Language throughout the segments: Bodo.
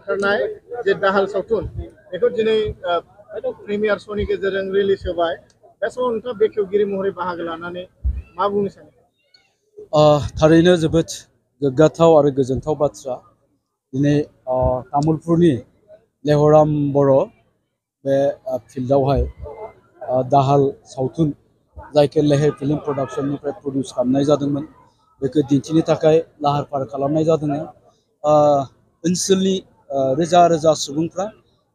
ओंखारनाय जे दाहाल सावथुन बेखौ दिनै प्रिमियार श'नि गेजेरजों रिलिज होबाय बे समाव नोंथाङा बेखेवगिरि महरै बाहागो लानानै मा बुंनो सानो? थारैनो जोबोद गोग्गाथाव आरो गोजोनथाव बाथ्रा। दिनै तामुलपुरनि लेहराम बर' बे फिल्डआवहाय दाहाल सावथुन जायखौ लेहेर फिल्म प्रडाक्शननिफ्राय प्रडिउस खालामनाय जादोंमोन बेखौ दिन्थिनो थाखाय लाहार फाहार खालामनाय जादों। ओनसोलनि रोजा रोजा सुबुंफ्रा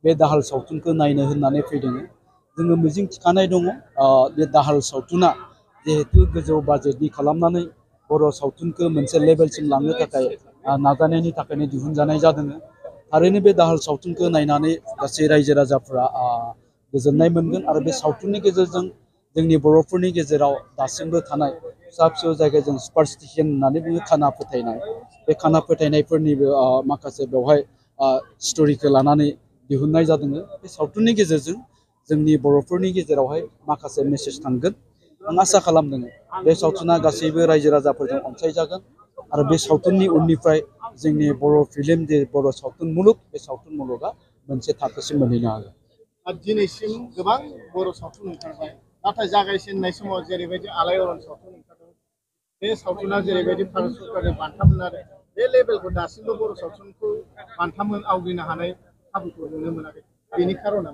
बे दाहाल सावथुनखौ नायनो होननानै फैदों। जोङो मिजिं थिखानाय दङ बे दाहाल सावथुना जिहेतु गोजौ बाजेटनि खालामनानै बर' सावथुनखौ मोनसे लेभेलसिम लांनो थाखाय नाजानायनि थाखायनो दिहुनजानाय जादों। थारैनो बे दाहाल सावथुनखौ नायनानै गासै रायजो राजाफ्रा गोजोननाय मोनगोन आरो बे सावथुननि गेजेरजों जोंनि बर'फोरनि गेजेराव दासिमबो थानाय फिसा फिसौ जायगाजों सुपारस्टिसन होननानै बुङो खाना फोथायनाय, बे खाना फोथायनायफोरनिबो माखासे बेवहाय स्ट'रिखौ लानानै दिहुननाय जादों। बे सावथुननि गेजेरजों जोंनि बर'फोरनि गेजेरावहाय माखासे मेसेज थांगोन। आं आसा खालामदों बे सावथुना गासैबो रायजो राजाफोरजों अनसायजागोन आरो बे सावथुननि उननिफ्राय जोंनि बर' फिल्म जे बर' सावथुन मुलुग बे सावथुन मुलुगा मोनसे थाखोसिम मोनहैनो हागोन। दिनैसिम गोबां बर' सावथुन ओंखारबाय, नाथाय जागायजेननाय समाव जेरैबायदि आलायारन सावथुन ओंखारदों बे सावथुना जेरैबायदि भारत सरकारनि बान्था मोननाय बे लेभेलखौ दासिमबो बर' सावथुनखौ बान्था आवग्रिनो हानाय खाबुखौ नुनो मोनाखै। बेनि खार'ना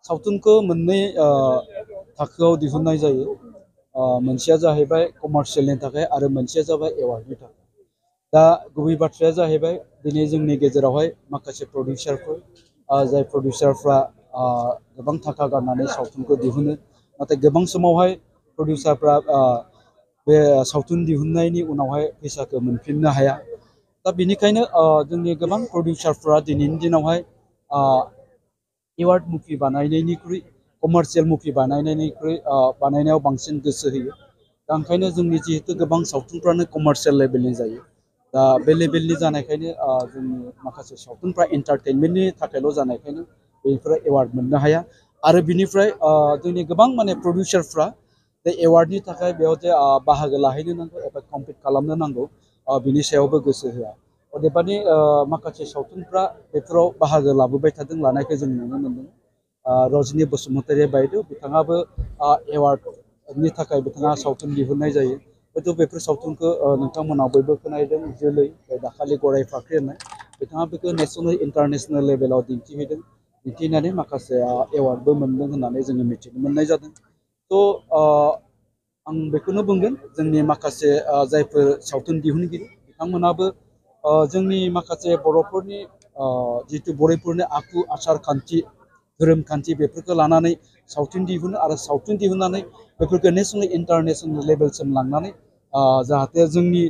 सावथुनखौ मोननै थाखोआव दिहुननाय जायो। मोनसेया जाहैबाय कमार्शियेलनि थाखाय आरो मोनसेया जाबाय एवार्डनि थाखाय। दा गुबै बाथ्राया जाहैबाय दिनै जोंनि गेजेरावहाय माखासे प्रडिउसारफोर जाय प्रडिउसारफ्रा गोबां थाखा गारनानै सावथुनखौ दिहुनो, नाथाय गोबां समावहाय प्रडिउसारफ्रा बे सावथुन दिहुननायनि उनावहाय फैसाखौ मोनफिननो हाया। दा बेनिखायनो जोंनि गोबां प्रडिउसारफ्रा दिनैनि दिनावहाय एवार्ड मुभि बानायनायनिख्रुइ कमार्शियेल मुभि बानायनायाव बांसिन गोसो होयो। दा ओंखायनो जोंनि जिहेतु गोबां सावथुनफ्रानो कमार्शियेल लेभेलनि जायो। दा बे लेभेलनि जानायखायनो जोंनि माखासे सावथुनफ्रा एन्टारटेनमेन्टनि थाखायल' जानायखायनो बेफोरो एवार्ड मोननो हाया। आरो बिनिफ्राय जोंनि गोबां माने प्रडिउसारफ्रा बे एवार्डनि थाखाय बेयाव जे बाहागो लाहैनो नांगौ एबा कम्पिट खालामनो नांगौ बिनि सायावबो गोसो होआ। अदेबानि माखासे सावथुनफ्रा बेफोराव बाहागो लाबोबाय थादों, लानायखौ जों नुनो मोनदों। रजनी बसुमतारी बायदेव बिथाङाबो एवार्डनि थाखाय बिथाङा सावथुन दिहुननाय जायो। हयथ' बेफोर सावथुनखौ नोंथांमोना बयबो खोनादों, जोलै दाखालि गराय फाख्रि होननाय बिथाङा बेखौ नेसनेल इन्टारनेसनेल लेभेलाव दिन्थिहैदों, दिन्थिनानै माखासे एवार्डबो मोनदों होननानै जोङो मिथिनो मोननाय जादों। थ' आं बेखौनो बुंगोन जोंनि माखासे जायफोर सावथुन दिहुनगिरि बिथांमोनाबो जोंनि माखासे बर'फोरनि जितु बर'फोरनि आखु आसार खान्थि धोरोम खान्थि बेफोरखौ लानानै सावथुन दिहुनो आरो सावथुन दिहुननानै बेफोरखौ नेसनेल इन्टारनेसनेल लेभेलसिम लांनानै जाहाथे जोंनि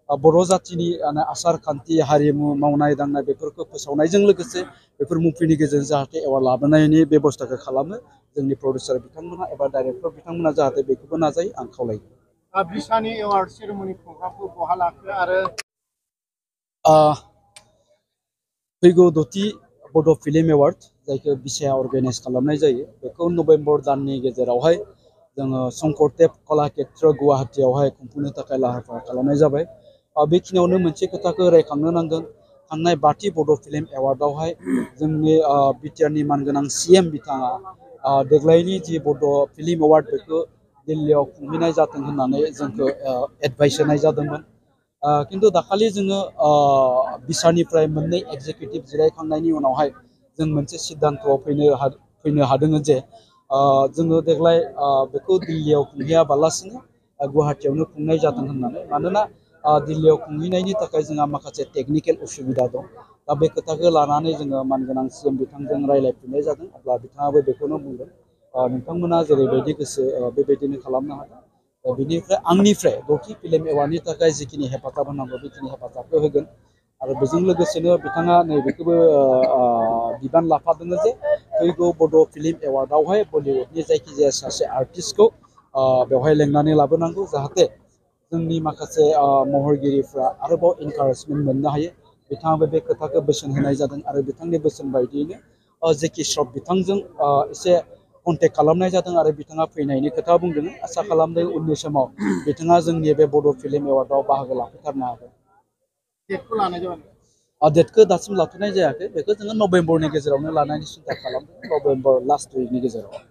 बर' जाथिनि आसार खान्थि हारिमु मावनाय दांनाय बेफोरखौ फोसावनायजों लोगोसे बेफोर मुभिनि गेजेरजों जाहाथे एवार्ड लाबोनायनि बेब'स्थाखौ खालामो जोंनि प्रडिउसार बिथांमोना एबा डाइरेक्टर बिथांमोना जाहाथे बेखौबो नाजायो आं खावलायो। बिसानि एवार्ड सेरेमनि प्रग्रामखौ बहा लाखो आरो फैगौ 6थि बड' फिल्म एवार्ड जायखौ बिसाया अर्गेनाइज खालामनाय जायो बेखौ नभेम्बर दाननि गेजेरावहाय जोङो शंकरदेब कलाक्षेत्र गुवाहाटीयावहाय खुंफुंनो थाखाय लाहार फाहार खालामनाय जाबाय। बेखिनियावनो मोनसे खोथाखौ रायखांनो नांगोन, थांनाय 5थि बड' फिल्म एवार्डआवहाय जोंनि बिटिआरनि मानगोनां CM बिथाङा देग्लायनि जि बड' फिल्म एवार्ड बेखौ दिल्लीयाव खुंहैनाय जाथों होननानै जोंखौ एडभाइस होनाय जादोंमोन। खिन्थु दाखालि जोङो बिसानिफ्राय मोननै एक्जिकिउटिभ जिरायखांनायनि उनावहाय जों मोनसे सिद्धान्तआव फैनो हादों जे जोङो देग्लाय बेखौ दिल्लीयाव खुंहैयाबालासिनो गुवाहाटीयावनो खुंनाय जाथों होननानै। मानोना दिल्लीयाव खुंहैनायनि थाखाय जोंहा माखासे टेकनिकेल उसुबिदा दं। दा बे खोथाखौ लानानै जोङो मानगोनां CM बिथांजों रायज्लायफिननाय जादों। अब्ला बिथाङाबो बेखौनो बुंदों नोंथांमोना जेरैबायदि गोसो बेबायदिनो खालामनो हागोन। बिनिफ्राय आंनिफ्राय 6थि फिल्म एवार्डनि थाखाय जिखिनि हेफाजाब होनांगौ बेखिनि हेफाजाबखौ होगोन। आरो बेजों लोगोसेनो बिथाङा नैबेखौबो बिबान लाफादों जे फैगौ बड' फिल्म एवार्डआवहाय बलिउडनि जायखिजाया सासे आर्टिस्टखौ बेवहाय लेंनानै लाबोनांगौ, जाहाथे जोंनि माखासे महरगिरिफ्रा आरोबाव इनकारेजमेन्ट मोननो हायो। बिथाङाबो बे खोथाखौ बोसोन होनाय जादों आरो बिथांनि बोसोन बायदियैनो जेकि श्रफ बिथांजों एसे कन्टेक्ट खालामनाय जादों आरो बिथाङा फैनायनि खोथा बुंदों। आसा खालामदों उननि समाव बिथाङा जोंनि बे बड' फिल्म एवार्डआव बाहागो लाफैथारनो हागोन। डेटखौ लानाय जाबाय। डेटखौ दासिम लाथ'नाय जायाखै बेखौ जोङो नभेम्बरनि गेजेरावनो लानायनि सिन्था खालामदों नभेम्बर लास्ट उइकनि गेजेराव